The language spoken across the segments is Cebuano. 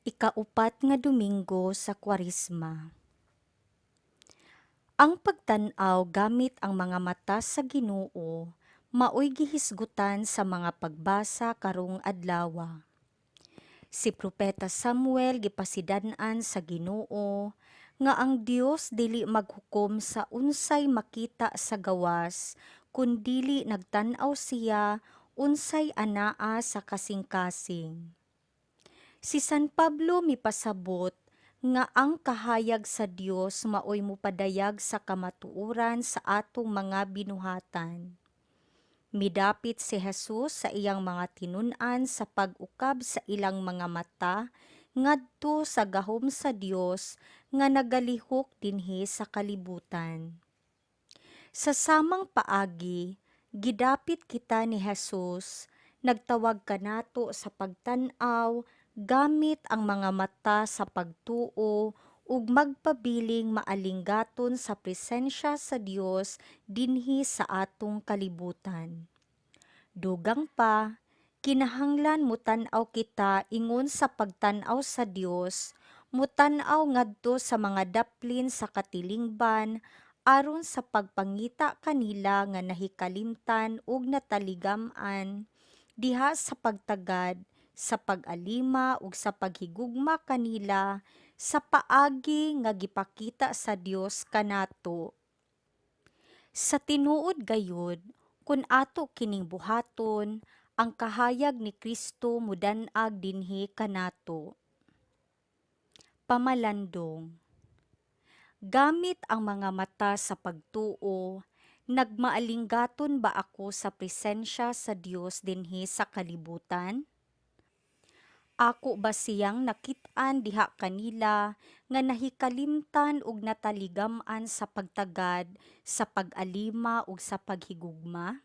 Ikaupat nga Domingo sa Kwaresma. Ang pagtan-aw gamit ang mga mata sa Ginoo maoy gihisgutan sa mga pagbasa karong adlawa. Si Propeta Samuel gipasidan-an sa Ginoo nga ang Dios dili maghukom sa unsay makita sa gawas, kun dili nagtan-aw siya unsay anaa sa kasing-kasing. Si San Pablo mipasabot nga ang kahayag sa Dios maoy mopadayag sa kamatuoran sa atong mga binuhatan. Midapit si Jesus sa iyang mga tinun-an sa pag-ukab sa ilang mga mata ngadto sa gahom sa Dios nga nagalihok dinhi sa kalibutan. Sa samang paagi, gidapit kita ni Jesus, nagtawag kanato sa pagtan-aw gamit ang mga mata sa pagtuo ug magpabiling maalinggaton sa presensya sa Dios dinhi sa atong kalibutan. Dugang pa, kinahanglan motan-aw kita ingon sa pagtan-aw sa Dios, motan-aw ngadto sa mga daplin sa katilingban aron sa pagpangita kanila nga nahikalimtan ug nataligam-an diha sa pagtagad, sa pag-alima ug sa paghigugma kanila sa paagi nga gipakita sa Dios kanato. Sa tinuod gayud, kun ato kining buhaton, ang kahayag ni Kristo modan-ag dinhi kanato. Pamalandong. Gamit ang mga mata sa pagtuo, nagmaalinggaton ba ako sa presensya sa Dios dinhi sa kalibutan? Ako ba siyang nakit-an diha kanila nga nahikalimtan ug nataligam-an sa pagtagad, sa pag-alima ug sa paghigugma?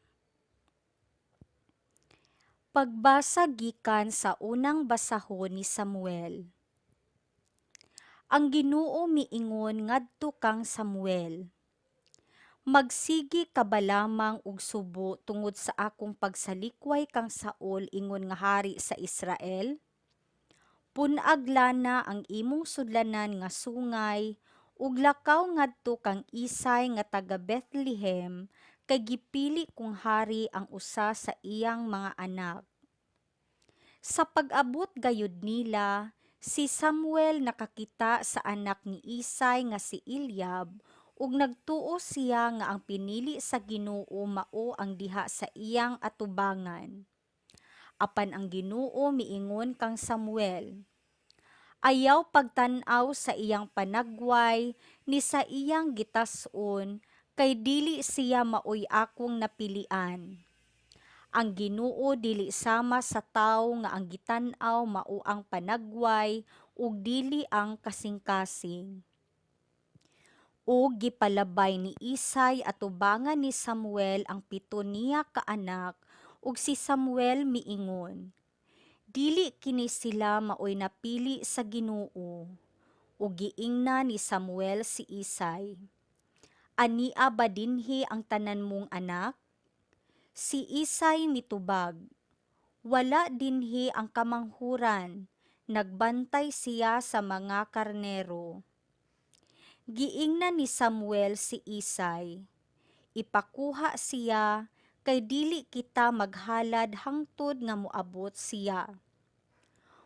Pagbasa gikan sa unang basahon ni Samuel. Ang Ginoo miingon ngadto kang Samuel: "Magsige ka ba lamang og subo tungod sa akong pagsalikway kang Saul ingon nga hari sa Israel? Pun-ag lana ang imong sudlanan nga sungay ug lakaw ngadto kang Isai nga taga Bethlehem, kay gipili kong hari ang usa sa iyang mga anak." Sa pag-abot gayud nila, si Samuel nakakita sa anak ni Isai nga si Eliab ug nagtuo siya nga ang pinili sa Ginoo mao ang diha sa iyang atubangan. Apan ang Ginoo miingon kang Samuel: "Ayaw pagtan-aw sa iyang panagway ni sa iyang gitas-on, kay dili siya maoy akong napilian. Ang Ginoo dili sama sa tawo nga ang gitan-aw mao ang panagway ug dili ang kasing-kasing." Ug gipalabay ni Isai atubangan ni Samuel ang pito niya ka anak, ug si Samuel miingon, "Dili kini sila maoy napili sa Ginoo." Ug giingnan ni Samuel si Isai, "Ania ba dinhi ang tanan mong anak?" Si Isai mitubag, "Wala dinhi ang kamanghuran, nagbantay siya sa mga karnero." Giingnan ni Samuel si Isai, "Ipakuha siya, kay dili kita maghalad hangtod nga moabot siya."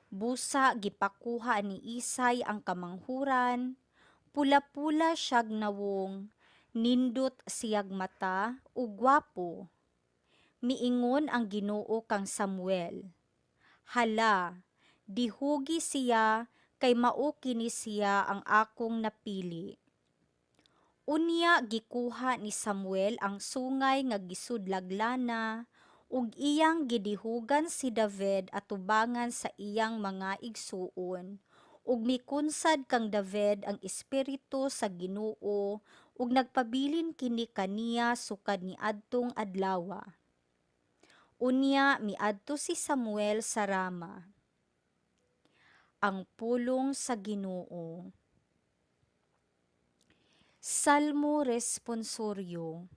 Busa gipakuha ni Isai ang kamanghuran, pula-pula siyag nawong, nindot siyag mata ug gwapo. Miingon ang Ginoo kang Samuel, "Hala, dihugi siya, kay mao kini siya ang akong napili." Unya gikuha ni Samuel ang sungay nga gisudlag lana ug iyang gidihugan si David atubangan sa iyang mga igsuon, ug mikunsad kang David ang espiritu sa Ginoo ug nagpabilin kini kaniya sukad niadtong adlawa. Unya miadto si Samuel sa Rama. Ang pulong sa Ginoo. Salmo Responsoryo.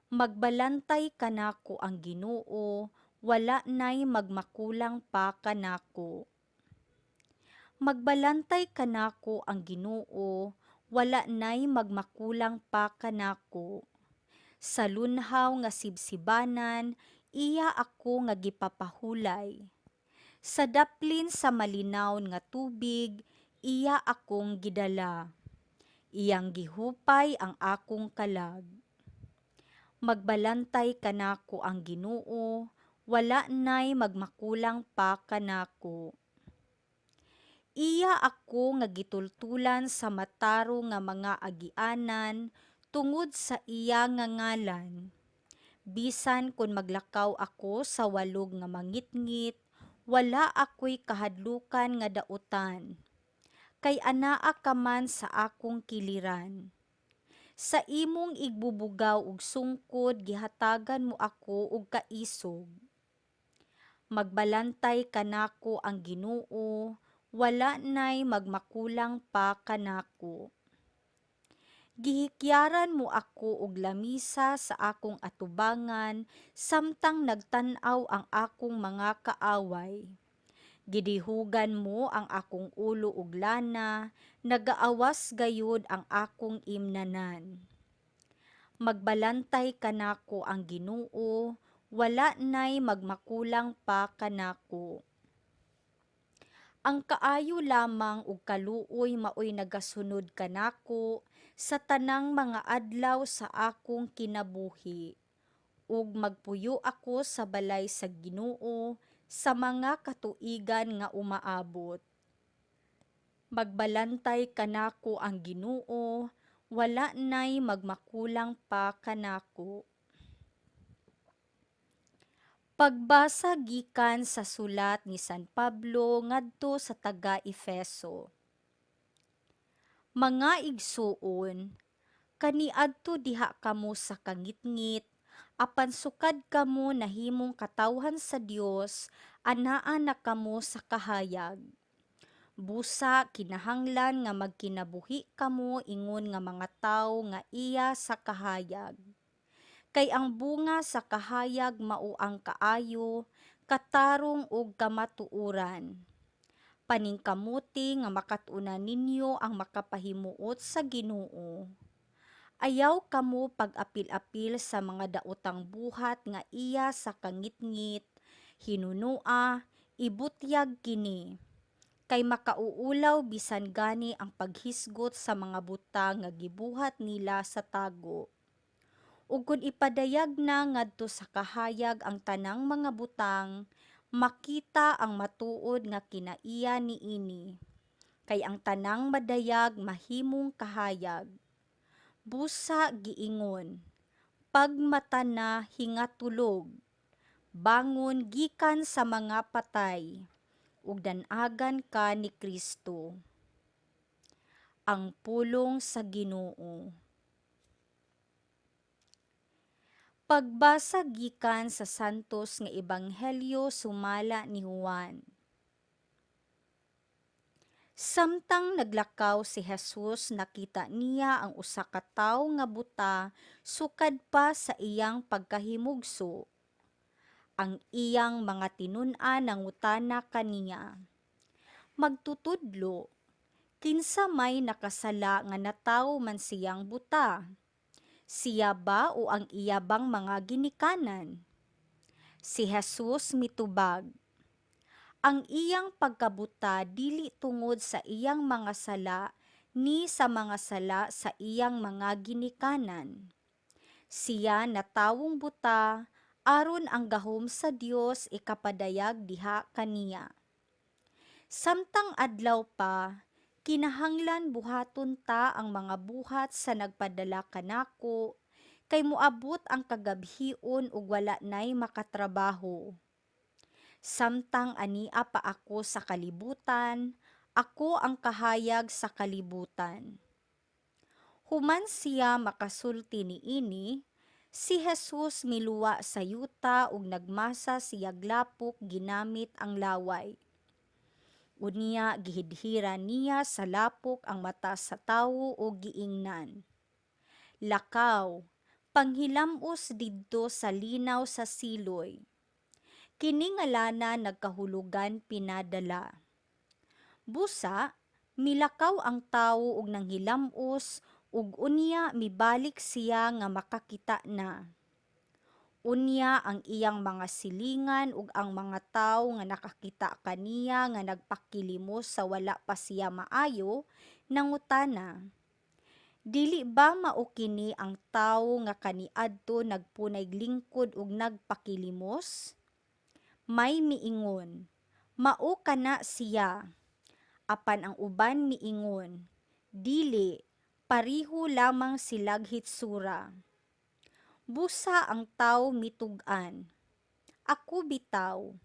Magbalantay kanako ang Ginoo, wala nay magmakulang pa kanako. Magbalantay kanako ang Ginoo, wala nay magmakulang pa kanako. Sa lunhaw nga sibsibanan, iya ako nga gipapahulay. Sa daplin sa malinawon nga tubig, iya akong gidala. Iyang gihupay ang akong kalag. Magbalantay kanako ang Ginoo, wala nay magmakulang pa kanako. Iya ako nga gitultulan sa matarong nga mga agianan tungod sa iya nga ngalan. Bisan kon maglakaw ako sa walog nga mangitngit, wala ako'y kahadlukan nga dautan. Kay anaa ka man sa akong kiliran. Sa imong igbubugaw ug sungkod gihatagan mo ako og kaisog. Magbalantay kanako ang Ginoo, wala nay magmakulang pa kanako. Gihikyaran mo ako og lamisa sa akong atubangan samtang nagtan-aw ang akong mga kaaway. Gidihugan mo ang akong ulo og lana, nagaawas gayud ang akong imnanan. Magbalantay kanako ang Ginoo, wala nay magmakulang pa kanako. Ang kaayo lamang ug kaluoy maoy nagasunod kanako sa tanang mga adlaw sa akong kinabuhi, ug magpuyo ako sa balay sa Ginoo sa mga katuigan nga umaabot. Magbalantay kanako ang Ginoo, wala nay magmakulang pa kanako. Pagbasa gikan sa sulat ni San Pablo ngadto sa taga-Efeso. Mga igsuon, kaniadto diha kamo sa kangitngit, apan sukad kamo nahimong katawhan sa Dios, anaa na kamo sa kahayag. Busa kinahanglan nga magkinabuhi kamo ingon nga mga tawo nga iya sa kahayag. Kay ang bunga sa kahayag mao ang kaayo, katarong ug kamatuoran. Paningkamuti nga makat-unan ninyo ang makapahimuot sa Ginoo. Ayaw kamo pag-apil-apil sa mga daotang buhat nga iya sa kangitngit, hinunoa, ibutyag kini. Kay makauulaw bisan gani ang paghisgot sa mga butang nga gibuhat nila sa tago. Ug kun ipadayag na ngadto sa kahayag ang tanang mga butang, makita ang matuod nga kinaiya niini. Kay ang tanang madayag mahimong kahayag. Busa giingon, pagmata na hingatulog, bangon gikan sa mga patay, ug dan-agan ka ni Kristo. Ang pulong sa Ginoo. Pagbasa gikan sa Santos nga Ebanghelyo sumala ni Juan. Samtang naglakaw si Jesus, nakita niya ang usa ka tawo nga buta sukad pa sa iyang pagkahimugso. Ang iyang mga tinun-an nangutana kaniya, "Magtutudlo, kinsa may nakasala nga natawo man siyang buta? Siya ba o ang iya bang mga ginikanan?" Si Jesus mitubag, "Ang iyang pagkabuta dili tungod sa iyang mga sala ni sa mga sala sa iyang mga ginikanan. Siya natawong buta aron ang gahom sa Dios ikapadayag diha kaniya. Samtang adlaw pa, kinahanglan buhaton ta ang mga buhat sa nagpadala kanako, kay moabot ang kagabhion ug wala nay makatrabaho. Samtang ania pa ako sa kalibutan, ako ang kahayag sa kalibutan." Human siya makasulti niini, si Jesus miluwa sa yuta ug nagmasa siyag lapok ginamit ang laway. Unya gihidhiran niya sa lapok ang mata sa tawo ug giingnan, "Lakaw, panghilam-os didto sa linaw sa Siloy." Kini nga lana nagkahulugan "pinadala." Busa, milakaw ang tawo og nanghilam-os ug unya mibalik siya nga makakita na. Unya ang iyang mga silingan ug ang mga tawo nga nakakita kaniya nga nagpakilimos sa wala pa siya maayo, nangutana, "Dili ba mao kini ang tawo nga kaniadto nagpunayg lingkod ug nagpakilimos?" May miingon, "Mao kana siya." Apan ang uban miingon, "Dili, pareho lamang silag hitsura." Busa ang tawo mitug-an, "Ako bitaw."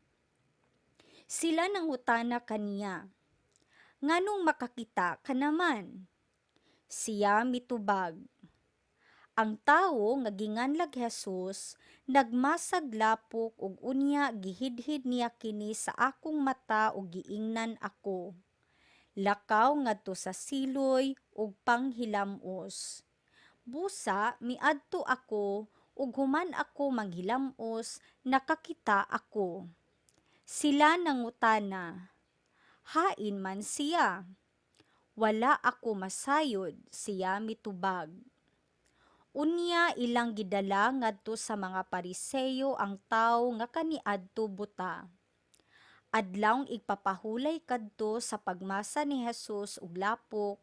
Sila nangutana kaniya, "Nganong makakita ka naman?" Siya mitubag, "Ang tawo nga ginganlag Jesus nagmasag lapok ug unya gihidhid niya kini sa akong mata ug giingnan ako, 'Lakaw ngadto sa Siloy ug panghilam-os.' Busa miadto ako ug human ako manghilam-os nakakita ako." Sila nangutana, "Hain man siya?" "Wala ako masayod," siya mitubag. Unya ilang gidala ngadto sa mga Pariseo ang tawo nga kaniadto buta. Adlawng Igpapahulay kadto sa pagmasa ni Jesus og lapok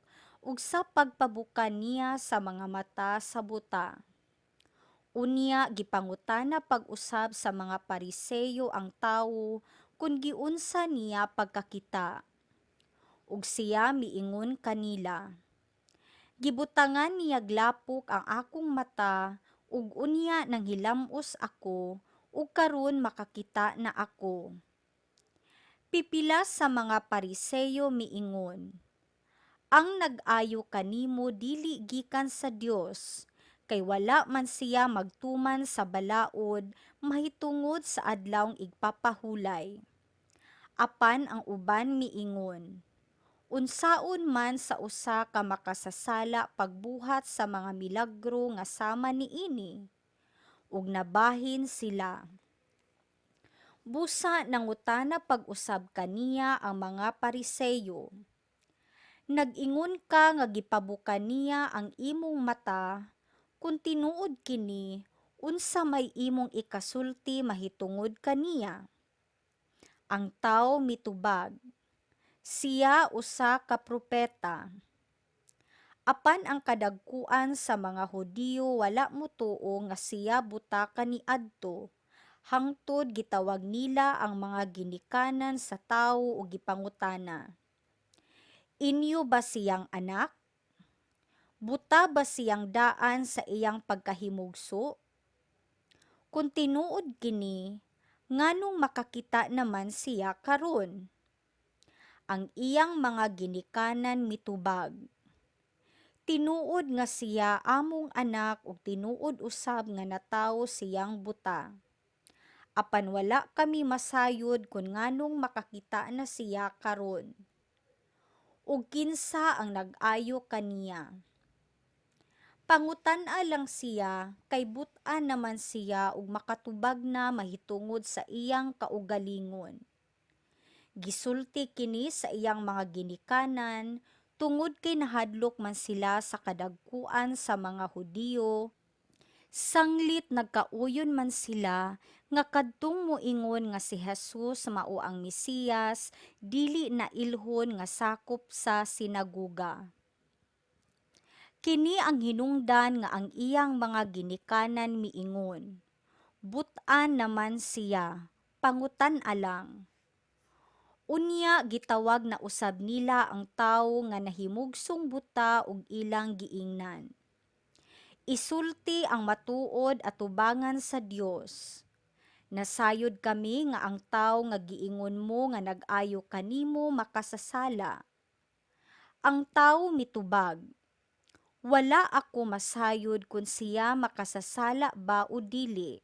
ug sa pagpabuka niya sa mga mata sa buta. Unya gipangutana pag-usab sa mga Pariseo ang tawo kon giunsa niya pagkakita. Ug siya miingon kanila, "Gibutangan niyag lapok ang akong mata ug unya nanghilam-os ako ug karon makakita na ako." Pipila sa mga Pariseo miingon, "Ang nag-ayo kanimo dili gikan sa Dios, kay wala man siya magtuman sa balaod mahitungod sa Adlawng Igpapahulay." Apan ang uban miingon, "Unsaon man sa usa ka makasasala pagbuhat sa mga milagro nga sama niini?" Ug nabahin sila. Busa nangutana pag-usab kaniya ang mga Pariseo, "Nag-ingon ka nga gipabuka niya ang imong mata, kun tinuod kini, unsa may imong ikasulti mahitungod kaniya?" Ang tawo mitubag, "Siya usa ka propeta." Apan ang kadagkuan sa mga Hudiyo wala motuo nga siya buta kaniadto, hangtod gitawag nila ang mga ginikanan sa tawo ug gipangutana, "Inyo ba siyang anak? Buta ba siyang daan sa iyang pagkahimugso? Kun tinuod kini, nganong makakita naman siya karon?" Ang iyang mga ginikanan mitubag, "Tinuod nga siya among anak ug tinuod usab nga natawo siyang buta. Apan wala kami masayod kon nganong makakita na siya karon, ug kinsa ang nag-ayo kaniya. Pangutan-a lang siya kay but-an naman siya ug makatubag na mahitungod sa iyang kaugalingon." Gisulti kini sa iyang mga ginikanan tungod kay nahadlok man sila sa kadagkuan sa mga Hudiyo, sanglit nagkauyon man sila nga kadtong moingon nga si Jesus mao ang Mesiyas dili na ilhon nga sakop sa sinagoga. Kini ang hinungdan nga ang iyang mga ginikanan miingon, "But-an naman siya, pangutan-a lang." Unya gitawag na usab nila ang tawo nga nahimugsong buta ug ilang giingnan, "Isulti ang matuod atubangan sa Dios. Nasayod kami nga ang tawo nga giingon mo nga nag-ayo kanimo makasasala." Ang tawo mitubag, "Wala ako masayod kon siya makasasala ba o dili.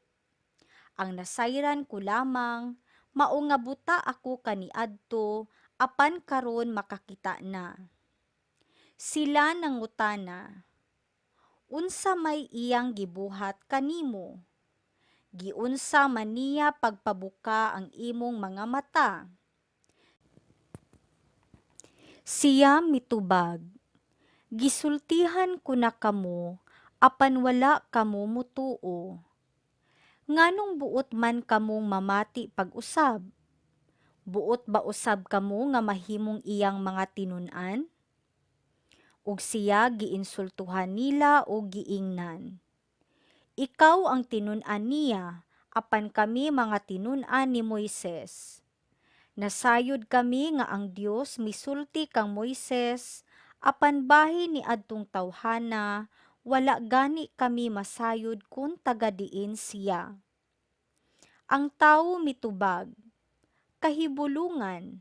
Ang nasayran ko lamang, mao nga buta ako kaniadto apan karon makakita na." Sila nangutana, "Unsa may iyang gibuhat kanimo? Giunsa man niya pagpabuka ang imong mga mata?" Siya mitubag, "Gisultihan ko na kamo apan wala kamo motuo. Nganong buot man kamong mamati pag-usab? Buot ba usab kamo nga mahimong iyang mga tinun-an?" Ug siya giinsultuhan nila ug giingnan, "Ikaw ang tinun-an niya, apan kami mga tinun-an ni Moises. Nasayod kami nga ang Dios misulti kang Moises, apan bahin niadtong tawhana, wala gani kami masayod kon taga diin siya." Ang tawo mitubag, "Kahibulongan,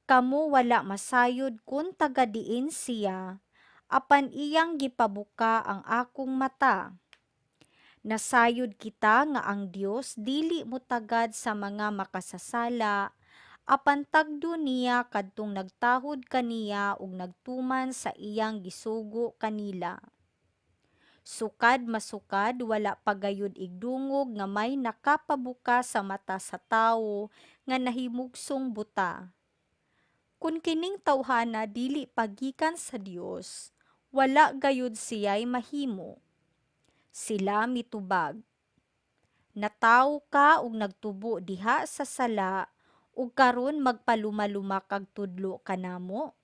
kamo wala masayod kon taga diin siya, apan iyang gipabuka ang akong mata. Nasayod kita nga ang Dios dili motagad sa mga makasasala, apan tagdo niya kadtong nagtahod kaniya ug nagtuman sa iyang gisugo kanila. Sukad masukad wala pa gayud igdungog nga may nakapabuka sa mata sa tawo nga nahimugsong buta. Kon kining tawhana dili pa gikan sa Dios, wala gayud siyay mahimo." Sila mitubag, "Natawo ka ug nagtubo diha sa sala, ug karon magpalumaluma kag tudlo kanamo?"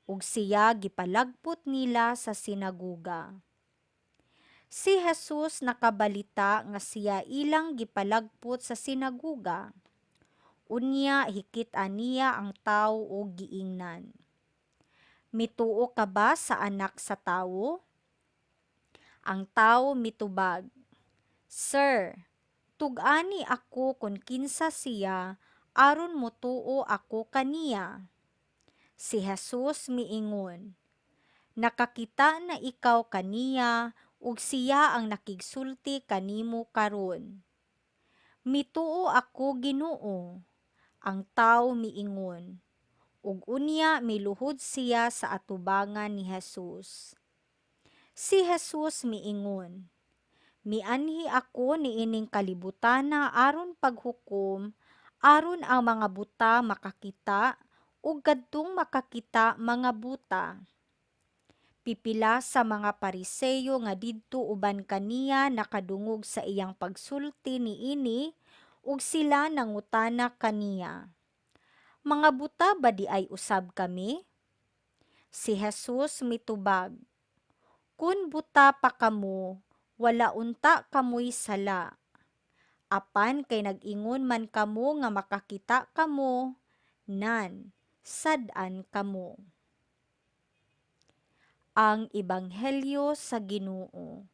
Ug siya gipalagpot nila sa sinagoga. Si Jesus nakabalita nga siya ilang gipalagpot sa sinagoga. Unya hikit-an niya ang tawo ug giingnan, "Mituo ka ba sa Anak sa Tawo?" Ang tawo mitubag, "Sir, tug-ani ako kon kinsa siya aron motuo ako kaniya." Si Jesus miingon, "Nakakita na ikaw kaniya ug siya ang nakigsulti kanimo karon." "Mituo ako, Ginoo," ang tawo miingon, ug unya miluhod siya sa atubangan ni Jesus. Si Jesus miingon, "Mianhi ako niining kalibutana aron paghukom, aron ang mga buta makakita ug kadtong makakita mga buta." Pipila sa mga Pariseo nga didto uban kaniya nakadungog sa iyang pagsulti niini ug sila nangutana kaniya, "Mga buta ba diay usab kami?" Si Jesus mitubag, "Kun buta pa kamo, wala unta kamoy sala. Apan kay nag-ingon man kamo nga makakita kamo, nan, sad-an kamo." Ang Ebanghelyo sa Ginoo.